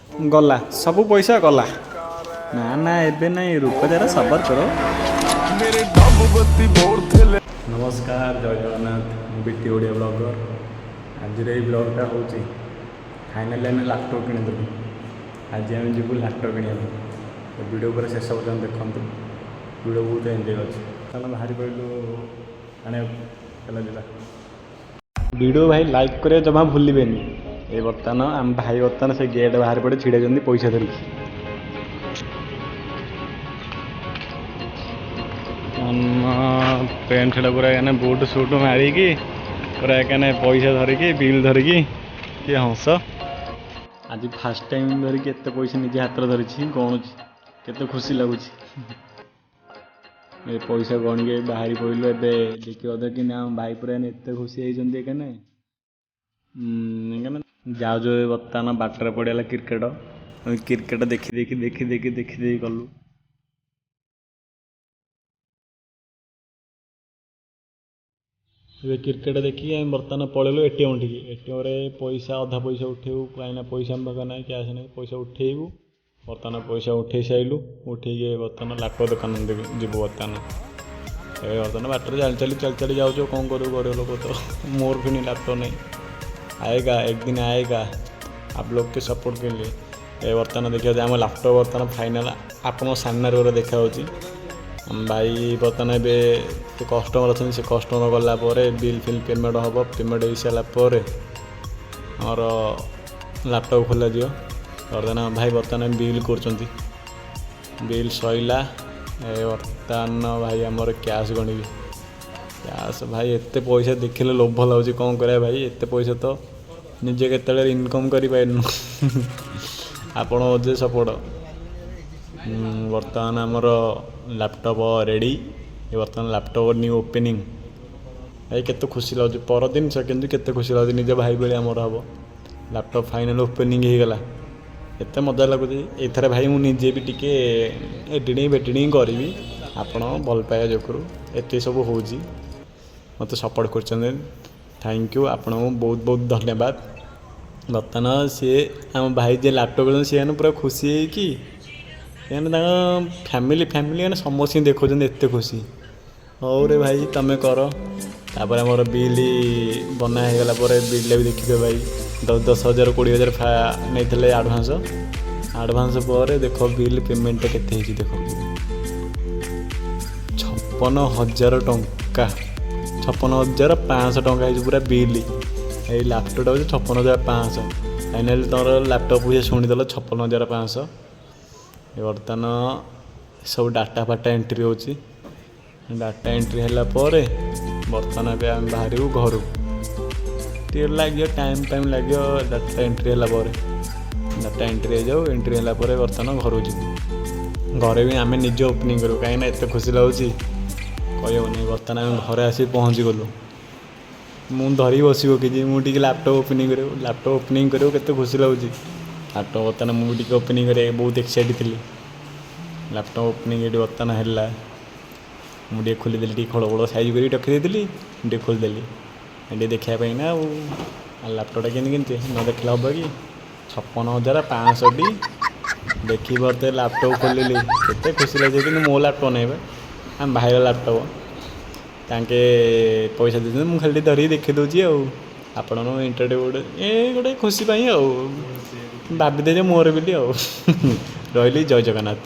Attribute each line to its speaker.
Speaker 1: ଗଲା, ସବୁ ପଇସା ଗଲା। ନା ନା, ଏବେ ନାଇଁ, रुको जरा, सबर करो।
Speaker 2: ਮੇਰੇ ਡੱਬ ਬੱਤੀ ਬੋਰ ਥੱਲੇ।
Speaker 1: ନମସ୍କାର, ଜୟ ଜଗନ୍ନାଥ। ମୁଁ ବିଟି ଓଡ଼ିଆ ବ୍ଲଗର। ଆଜିର ଏଇ ବ୍ଲଗ୍ଟା ହେଉଛି, ଫାଇନାଲି ଆମେ ଲାପଟପ୍ କିଣିଦେଲୁ। ଆଜି ଆମେ ଯିବୁ ଲାପଟପ୍ କିଣିବାକୁ। ଏ ଭିଡ଼ିଓ ପୁରା ଶେଷ ପର୍ଯ୍ୟନ୍ତ ଦେଖନ୍ତୁ, ଭିଡ଼ିଓ ବହୁତ ଏନ୍ଜୟ ଅଛି। ଚାଲ, ବାହାରି ପଡ଼ିଲୁ ଆଣିବାକୁ। ଚାଲ ଯିବା। ଭିଡ଼ିଓ ଭାଇ ଲାଇକ୍ କରିବା ଜମା ଭୁଲିବେନି। ଏ ବର୍ତ୍ତମାନ ଆମ ଭାଇ ବର୍ତ୍ତମାନ ସେ ଗେଟ୍ ବାହାରି ପଡ଼ି ଛିଡ଼ାଇଛନ୍ତି ପଇସା ଧରିକି। ଆମ ପ୍ୟାଣ୍ଟ ସାର୍ଟ ପୁରା ଏକାନେ ବୁଟ୍ ସୁଟ୍ ମାରିକି, ପୁରା ଏକାନେ ପଇସା ଧରିକି, ବିଲ୍ ଧରିକି, କି ହଂସ। ଆଜି ଫାର୍ଷ୍ଟ ଟାଇମ୍ ଧରିକି ଏତେ ପଇସା ନିଜେ ହାତରେ ଧରିଛି, ଗଣୁଛି, କେତେ ଖୁସି ଲାଗୁଛି। ଏ ପଇସା ଗଣିକି ବାହାରି ପଡ଼ିଲୁ। ଏବେ ଦେଖିବ ତ କି ନା, ଆମ ଭାଇ ପୁରା ଏନେ ଏତେ ଖୁସି ହେଇଛନ୍ତି। ଏକାନେ ଏକାନେ ଯାଉଛୁ। ଏବେ ବର୍ତ୍ତମାନ ବାଟରେ ପଡ଼ିଗଲା କ୍ରିକେଟ। କ୍ରିକେଟ ଦେଖି ଦେଖି ଦେଖି ଦେଖି ଦେଖି ଦେଖି ଗଲୁ। ଏବେ କ୍ରିକେଟ ଦେଖିକି ଆମେ ବର୍ତ୍ତମାନ ପଳେଇଲୁ ଏଟିଏମ୍ ଠିକି। ଏଟିଏମ୍ରେ ପଇସା, ଅଧା ପଇସା ଉଠେଇବୁ, କାହିଁକିନା ପଇସା ଆମ ପାଖରେ ନାହିଁ, କ୍ୟାସ୍ ନାହିଁ। ପଇସା ଉଠେଇବୁ। ବର୍ତ୍ତମାନ ପଇସା ଉଠେଇ ସାରିଲୁ। ଉଠେଇକି ବର୍ତ୍ତମାନ ଲାପଟପ୍ ଦୋକାନ ଯିବୁ। ବର୍ତ୍ତମାନ ଏବେ ବର୍ତ୍ତମାନ ବାଟରେ ଚାଲି ଚାଲି ଚାଲି ଚାଲି ଯାଉଛୁ। କ'ଣ କରିବୁ, ଗରିବ ଲୋକ ତ। ମୋର ପୁଣି ଲାପଟପ୍ ନାହିଁ। आएगा, एक दिन आएगा, आप लोग के सपोर्ट के लिए। ଏ ବର୍ତ୍ତମାନ ଦେଖିବାକୁ ଆମ ଲାପଟପ୍ ବର୍ତ୍ତମାନ ଫାଇନାଲ୍ ଆପଣଙ୍କ ସାମ୍ନାରେ ପୁରା ଦେଖାଯାଉଛି। ଆମ ଭାଇ ବର୍ତ୍ତମାନ ଏବେ ସେ କଷ୍ଟମର୍ ଅଛନ୍ତି। ସେ କଷ୍ଟମର୍ ଗଲା ପରେ ବିଲ୍ ଫିଲ୍ ପେମେଣ୍ଟ ହେବ। ପେମେଣ୍ଟ ହେଇସାରିଲା ପରେ ଆମର ଲାପଟପ୍ ଖୋଲାଯିବ। ବର୍ତ୍ତମାନ ଭାଇ ବର୍ତ୍ତମାନ ବିଲ୍ କରୁଛନ୍ତି। ବିଲ୍ ସଇଲା। ଏ ବର୍ତ୍ତମାନ ଭାଇ ଆମର କ୍ୟାସ୍ ଗଣିବି। କ୍ୟାସ୍ ଭାଇ, ଏତେ ପଇସା ଦେଖିଲେ ଲୋଭ ଲାଗୁଛି। କ'ଣ କରିବା ଭାଇ, ଏତେ ପଇସା ତ ନିଜେ କେତେବେଳେ ଇନକମ୍ କରିପାରିନୁ। ଆପଣ ଯେ ସପୋର୍ଟ। ବର୍ତ୍ତମାନ ଆମର ଲାପଟପ୍ ରେଡ଼ି। ଏ ବର୍ତ୍ତମାନ ଲାପଟପ୍ ନ୍ୟୁ ଓପେନିଂ। ଭାଇ, କେତେ ଖୁସି ଲାଗୁଛି। ପର ଜିନିଷ କିନ୍ତୁ କେତେ ଖୁସି ଲାଗୁଛି, ନିଜ ଭାଇ ଭଳି ଆମର ହେବ। ଲାପଟପ୍ ଫାଇନାଲ୍ ଓପେନିଂ ହେଇଗଲା, ଏତେ ମଜା ଲାଗୁଛି। ଏଥର ଭାଇ ମୁଁ ନିଜେ ବି ଟିକେ ଏଡ଼ିଟିଂ ଫେଡ଼ିଟିଂ କରିବି। ଆପଣ ଭଲ ପାଇବା ଯୋଗୁରୁ ଏତେ ସବୁ ହେଉଛି। ମୋତେ ସପୋର୍ଟ କରୁଛନ୍ତି, thank you, ଆପଣଙ୍କୁ ବହୁତ ବହୁତ ଧନ୍ୟବାଦ। ବର୍ତ୍ତମାନ ସିଏ ଆମ ଭାଇ ଯିଏ ଲାପଟପ୍ କିଣୁଛନ୍ତି, ସିଏ ପୁରା ଖୁସି ହେଇକି ସେମାନେ ତାଙ୍କ ଫ୍ୟାମିଲି ଫ୍ୟାମିଲି ମାନେ ସମସ୍ତଙ୍କୁ ଦେଖାଉଛନ୍ତି, ଏତେ ଖୁସି। ହଉରେ ଭାଇ, ତମେ କର। ତାପରେ ଆମର ବିଲ୍ ବନା ହେଇଗଲା ପରେ ବିଲ୍ଟା ବି ଦେଖିଥିବ ଭାଇ। 10,000 20,000 ନେଇଥିଲେ ଆଡ଼ଭାନ୍ସ। ଆଡ଼ଭାନ୍ସ ପରେ ଦେଖ ବିଲ୍ ପେମେଣ୍ଟଟା କେତେ ହେଇଛି ଦେଖ। 56,000 ଟଙ୍କା, 56,500 ଟଙ୍କା ହେଇଛି ପୁରା ବିଲ୍। ଏଇ ଲାପଟପ୍ଟା ହେଉଛି 56,500। ଫାଇନାଲି ତମର ଲାପଟପ୍ ପଇସା ଶୁଣିଦେଲ, 56,500। ଏ ବର୍ତ୍ତମାନ ସବୁ ଡାଟା ଫାଟା ଏଣ୍ଟ୍ରି ହେଉଛି। ଡାଟା ଏଣ୍ଟ୍ରି ହେଲା ପରେ ବର୍ତ୍ତମାନ ଏବେ ଆମେ ବାହାରିବୁ ଘରକୁ। ଟିକେ ଲାଗିବ ଟାଇମ୍, ଟାଇମ୍ ଲାଗିବ। ଡାଟା ଏଣ୍ଟ୍ରି ହେଲା ପରେ, ଡାଟା ଏଣ୍ଟ୍ରି ହେଇଯାଉ। ଏଣ୍ଟ୍ରି ହେଲା ପରେ ବର୍ତ୍ତମାନ ଘରକୁ ଯିବୁ। ଘରେ ବି ଆମେ ନିଜେ ଓପନିଂ କରିବୁ, କାହିଁକିନା ଏତେ ଖୁସି ଲାଗୁଛି, କହିହେବନି। ବର୍ତ୍ତମାନ ଆମେ ଘରେ ଆସିକି ପହଞ୍ଚିଗଲୁ। ମୁଁ ଧରିକି ବସି ପକେଇଛି। ମୁଁ ଟିକେ ଲାପଟପ୍ ଓପନିଂ କରିବୁ, ଲାପଟପ୍ ଓପନିଂ କରିବୁ, କେତେ ଖୁସି ଲାଗୁଛି। ଲାପଟପ୍ ବର୍ତ୍ତମାନ ମୁଁ ବି ଟିକେ ଓପନିଂ କରିବାକୁ ବହୁତ ଏକ୍ସାଇଟ୍ ଥିଲି। ଲାପଟପ୍ ଓପନିଂ ଏଠି ବର୍ତ୍ତମାନ ହେଲା। ମୁଁ ଟିକେ ଖୋଲିଦେଲି, ଟିକେ ଖୋଳ ଖୋଳ ସାଇଜ୍ କରିକି ରଖିଦେଇଥିଲି। ମୁଁ ଟିକେ ଖୋଲିଦେଲି ଟିକେ ଦେଖିବା ପାଇଁ ନା। ଆଉ ଲାପଟପ୍ଟା କେମିତି କେମିତି ନ ଦେଖିଲେ ହେବ କି? 56,500ଟି ଦେଖିପାରୁଥିବେ। ଲାପଟପ୍ ଖୋଲିଲି, କେତେ ଖୁସି ଲାଗୁଛି। କିନ୍ତୁ ମୋ ଲାପଟପ୍ ନାହିଁ ବା, ଆମ ଭାଇର ଲାପଟପ୍। ତାଙ୍କେ ପଇସା ଦେଇଛନ୍ତି, ମୁଁ ଖାଲି ଟିକେ ଧରିକି ଦେଖି ଦେଉଛି। ଆଉ ଆପଣଙ୍କ ଇଣ୍ଟରଭ୍ୟୁ ଗୋଟେ ଏ ଗୋଟେ ଖୁସି ପାଇଁ, ଆଉ ଭାବିଦେ ଯେ ମୋର ବୋଲି। ଆଉ ରହିଲି, ଜୟ ଜଗନ୍ନାଥ।